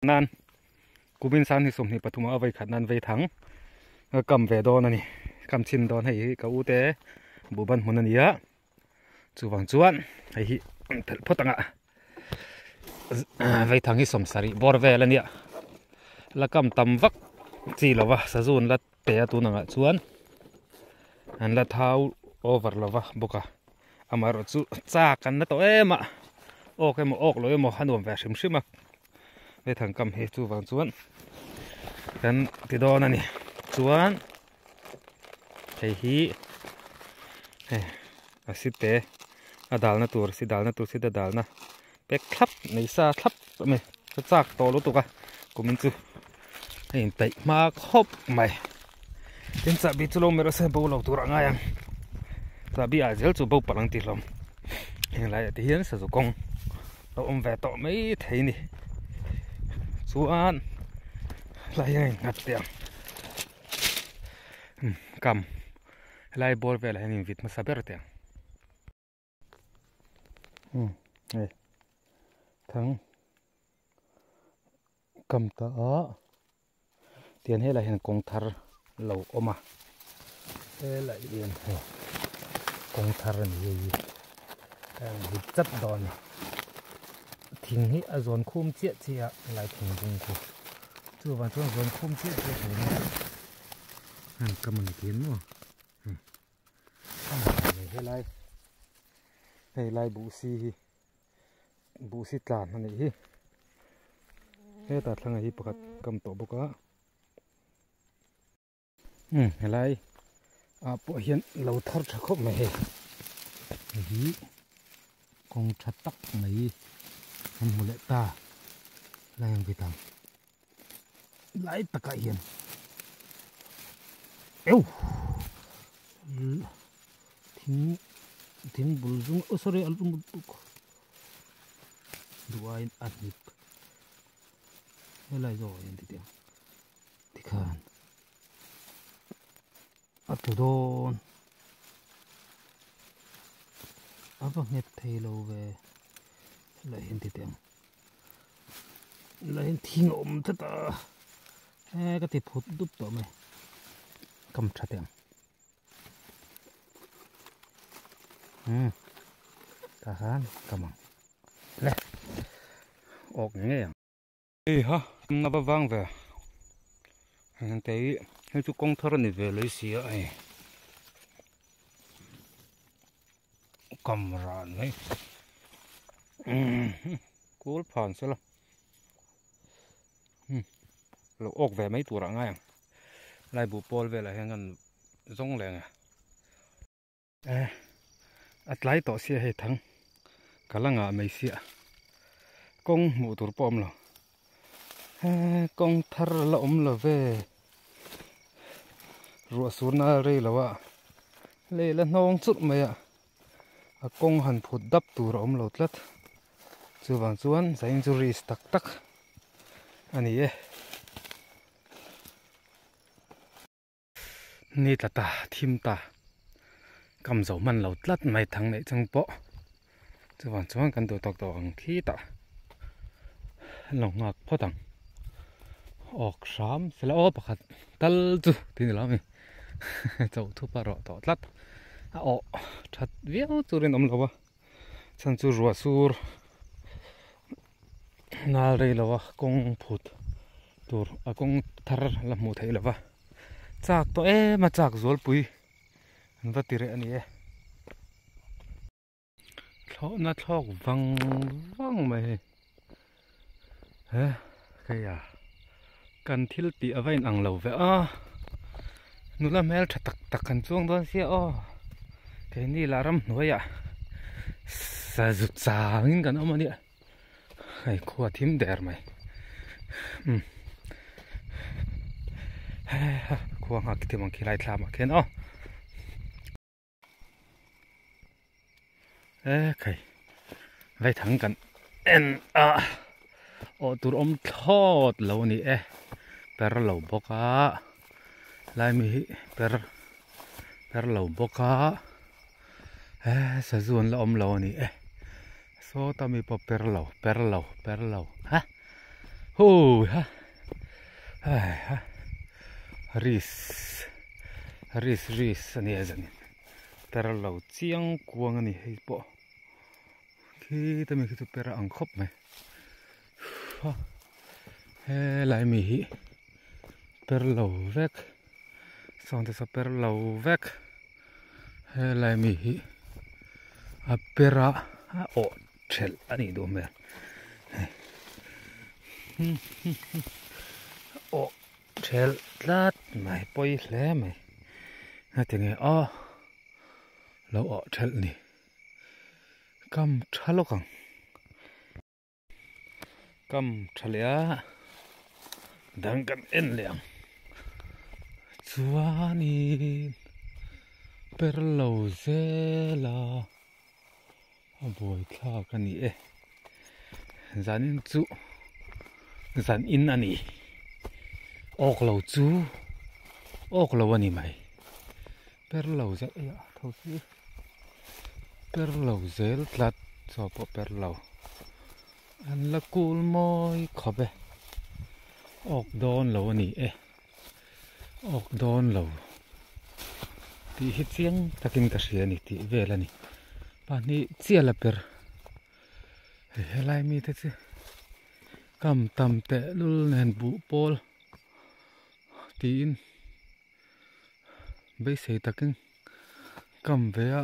Nan kumin sang ni 23 a vei khat nan vei thang kam ve dawn ani kam chin dawn hei hi ka u te buhban hmun ani a chuvang chuan hei hi phelh phawt anga vei thang hi 70 bawr vel ania la kam tam vak chi lova sazun la te a tun angah chuan an la thau over lova bawk a amaherawh chu chak an la tawh em a awk emaw awk lo emaw a nuam ve hrim hrim a vei thang kam hi chuvang chuan kan ti dawn a ni chuan hei hi hei a si te a dalna tur si dalna tur si te dalna pek thlap nei sa thlap a ni ka chak tawh lutuk a kumin chu a inpeih hma khawp mai tin chahbi chu lo mer se bo lo tur a ngai ang chahbi ah zel chu bo palh ang tih hlawm heng laiah te hian sazu kawng a awm ve tawh mai thei a ni chuan helai hian a innghat teh ang kam helai bawr velah hian invit hmasa ber teh ang. Hei thang kam ta a tian helai hian kawng thar lo awm a helai hian hei kawng thar a ni hei hi a ang hi chat dawn a ni thing hi a zawn khum chiah chiah a helai thingkung khu chuvang chuan zawn khum chiah chiah tur in an kam a ni thin maw. Helai hei lai buh si hi buh si tlan a nih hi hetah thlangah hi pakhat kam tawh bawk a umm helai ah pawh hian lo thar tha khawp mai hei hei hi kawng tha tak mai kan hmu leh ta lai ang vitang. Lai takah hian eu thing thing bul zum oh sorry a lung tuk duaiin a hnip helai zawk ah hian ti teh tikhan a tlu dawn a va nghet thei lo ve helai hian ti teh ang. Helai hian thing a awm tlat a he ka ti phut dup tawh mai kam tha teh ang umm tah khan kam ang le awk ngei ngei ang. Hei ha a va vang ve heng te hi hei chu kawng thar a ni ve lei si a hei kam ran mai kul phan sela lo awk ve mai turah ngai ang lai buh pawl velah hian kan zawng leh ang e. Eh a tlai tawh sia hei thang ka la ngah mai sia kawng hmuh tur pawh a awm lo eh kawng thar la awm lo ve ruah sur na rei lo a lei la hnawng churh mai a a kawng han phut dap tur a awm lo tlat chuvang chuan zain chu risk tak tak a ni e. Ni tla ta thim ta kam zo hman lo tlat mai thang neih chung pawh chuvang chuan kan duh tawk tawh ang khi tah an lo nghak phawt ang awk hram sela aw pakhat tal chu tih ni lo ami chauh thup a rawh tawh tlat a awh that viau turin awm lo a chhan chu ruah sur nal rei lo a kawng phut tur a kawng thar la hmuh theih lo va. Chak tawh em a chak zualpui an va ti reh a ni e. Thlawhna thlawk vang vang mai hei. He hei a kan thil tih a va in ang lo ve a. Nula hmel tha tak tak kan chuang dawn sia aw. Keini lah ramhnuaiah sazu changin kan awm a nia. Hei khua thim der mai umm khua nghak thim ang khilai thlam ah khian aw e khai vaithang kan en a awh tur awm thlawt lo a ni e per lo bawk a lai mi hi per per lo bawk a e sazu an la awm lo a ni e. Sawta mi pawh per lo, per lo, per lo ha. Hu ha hai ha ris ris ris a nia zanin per lo chiang kuang a ni hei pawh khi te mi khi chu per a ang khawp mai ha helai mi hi per lo vek sawn te saw per lo vek helai mi hi a per a a awh thelh a nih duh hmel awh thelh tlat mai pawi hle mai heti nge aw lo awh thelh ni kam tha lawk ang kam tha leh a dang kan en leh ang chuanin per lo zel a. A buai thlak a ni e. Zanin chu zan in a ni. Awk lo chu awk lo a ni mai. Per lo zel ei a tho si. Per lo zel tlat chaw pawh per lo. An la kul mawi khawp e. Awk dawn lo a ni e. Awk dawn lo tih hi chiang takin ka hria a ni tih vel a ni. Pahnih chiah la per hei helai mite chu kam tam teh lul nen buh pawl tiin beisei takin kam ve a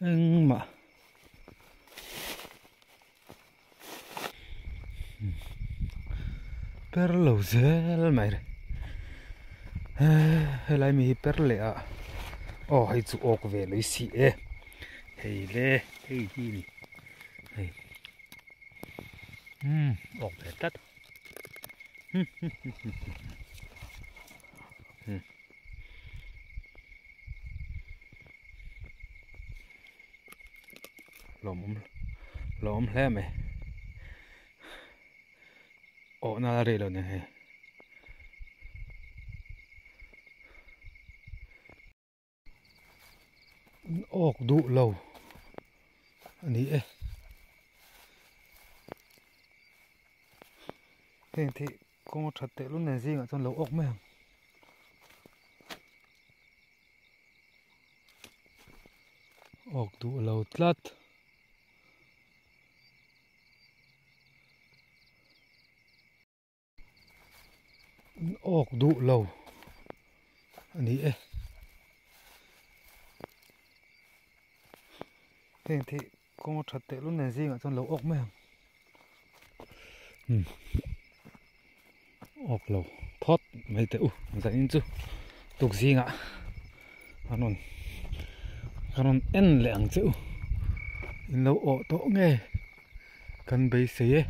engmah. Per lo zel mai re helai mi hi per leh a aw hei chu awk ve mai si e hei le hei hi ni hei umm awk ve tlat Lawmawm lawmawm hle mai awhna la rih lo nen hei. Awk duh lo a ni e. Heng thih kawng a that teh lul nen zingah chuan lo awk mai ang. Awk duh lo tlat. Awk duh lo a ni e. Heng thih kawng a that teh lul nen zingah chuan lo awk mai ang. Awk lo phawt mai teh u zanin chu tuk zingah a rawn ka rawn en leh ang che u in lo awh tawh nge kan beisei e.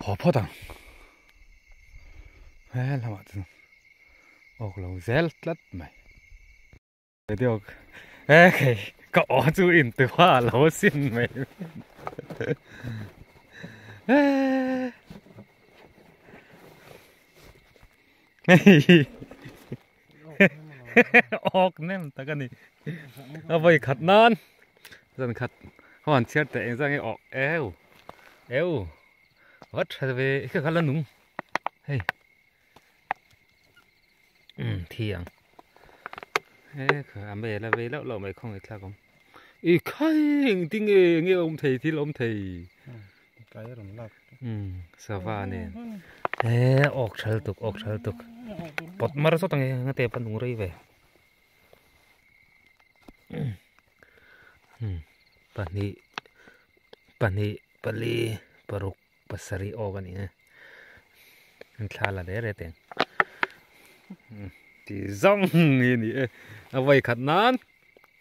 Haw phawt ang he lamah chuan awk lo zel tlat mai video he khei ka aw chu in ti hma lo sin mai hei awk nem tak a ni a vawi khat nan zan khat ho an chhiar teh engzah nge awk eu eu va tha ve kha kha la nung hei um thi ang he kha a me la ve loh loh mai khawngaih thlak awm i khai engtin nge nge awm thei thil awm thei Kai a rawn lak. Um sava nen he awk thal tuk awk thal tuk pawt mar zawt ang e nga te pa nung rei ve um pahnih pahnih pali paruk pasarih awk a ni e an thla la re re teng ti zawng hi a ni e a vawi khat nan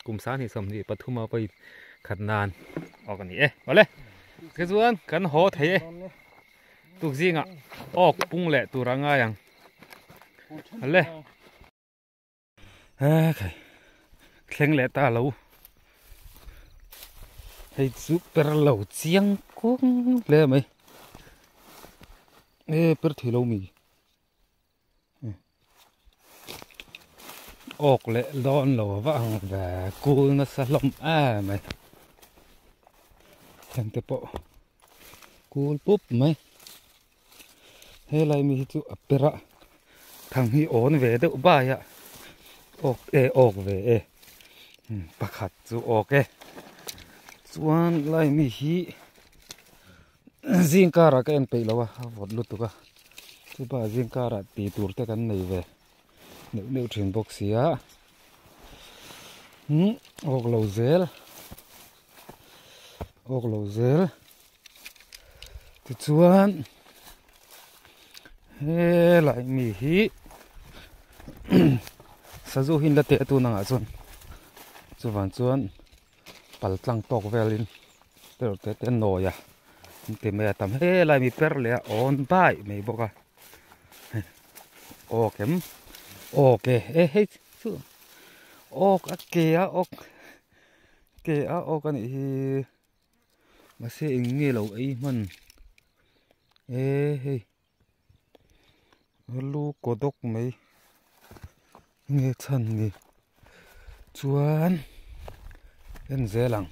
kum sanghnih sawmhnih pathum a vawi khat nan awk a ni e awle tichuan kan haw thei e tuk zingah awk pung leh tur a ngai ang awle he thleng leh ta lo hei chu per lo chiang kawng hle mai. E per thei lo mi awk leh dawn lo va ang ve kul nasa hlawm em mai heng te pawh kul pup mai helai mi hi chu a per a thang hi awn ve deuh bai a awk e awk ve e pakhat chu awk e chuan lai mi hi zing karah ka en peih lo a a vawt lutuk a chupa zing karah tih tur te kan nei ve neuh neuh thin bawk si a umm awk lo zel awk lo zel tichuan helai mi hi sazu hi an la teh tun angah chuan chuvang chuan pal tlang tawk velin te te te nawi a an ti mai a tam helai mi per leh a awn bai mai bawk a awk em awk e e hei chu awk a ke a awk ke a awk a nih hi mahse eng nge lo ei hman e hei lu kaw dawk mai nge chhan ni chuan en zel ang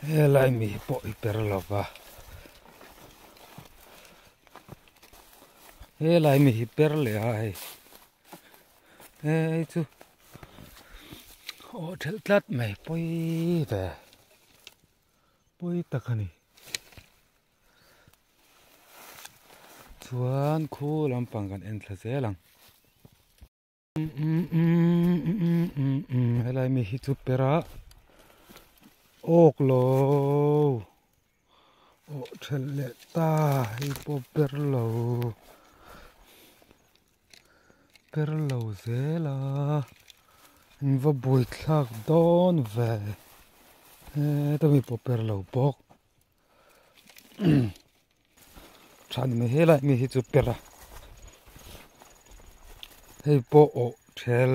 helai mi pawh i per lo va helai mi hi per leh a hei hei chu aw thelh tlat mai pawi ve. Pawi tak a ni. Chuan khu lampang kan en thla zel ang. Helai mi hi chu per a awk lo awh thelh leh ta hei pawh per lo per lo zel a an va buai thlak dawn ve heta mi pawh per lo bawk tha ni mai helai mi hi chu per a hei pawh awh thel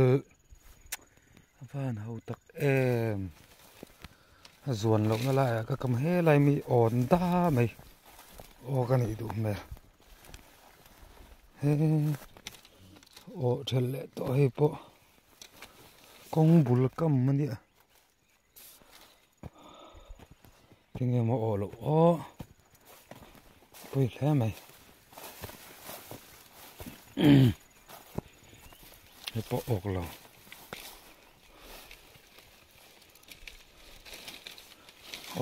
a van ho tak em a zuan lohna laiah ka kam helai mi awn da mai aw ka nih duh hmel. He awh thelh leh tawh hei pawh kawng bul kam a nia tinge maw awh loh aw pawi hle mai hei pawh awk lo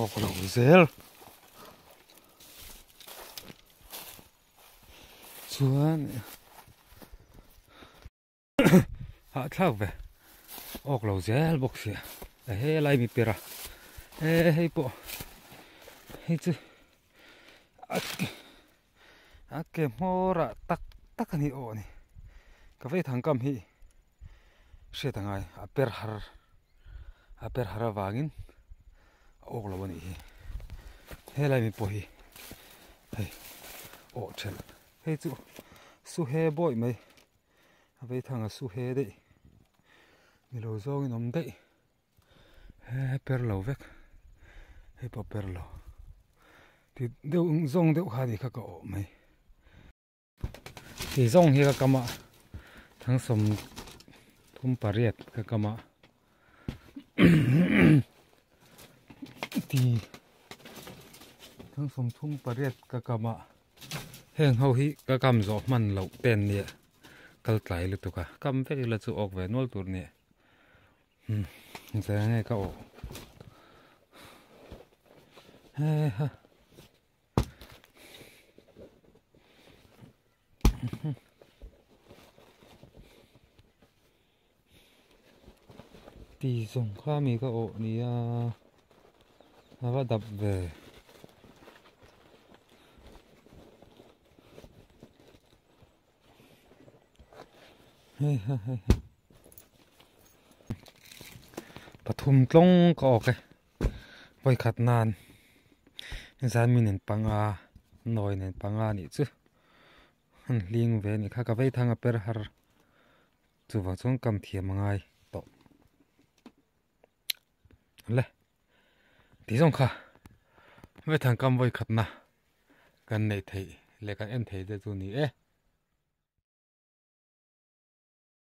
awk lo zel. Chuan hahthlak ve awk lo zel bawk sia a helai mi per a e hei pawh hei chu a ke hmawr ah tak tak a ni awh a ni ka vei thang kam hi hriat a ngai a per har a per har avangin a awk lo a nih hi helai mi pawh hi hei awh thelh hei chu su he bawih mai a vei thang a su he daih ni lo zawngin awm daih he per lo vek hei pawh per lo ti deuh zawng deuh kha ni kha ka awh mai. Ti zawng hi ka kam a thangsawm thum pariat ka kam a ti thangsawm thum pariat ka kam a heng ho hi ka kam zawh hman loh ten nia kal tlai lutuk a kam vek ila chu awk ve nual tur nia umm zeng nge ka awh he ha. Ti zawng kha mi ka awh nia a va dap ve. Hei ha hei ha pathum tlawng ka awk e. Vawikhat nan zan mi nen panga nawi nen panga nih chu an hling ve a nih kha ka vei thang a per har chuvang chuan kam thiam a ngai tawh le ti zawng kha. Vaithang kam vawi khatna kan neih theih leh kan en thei te chu ni e.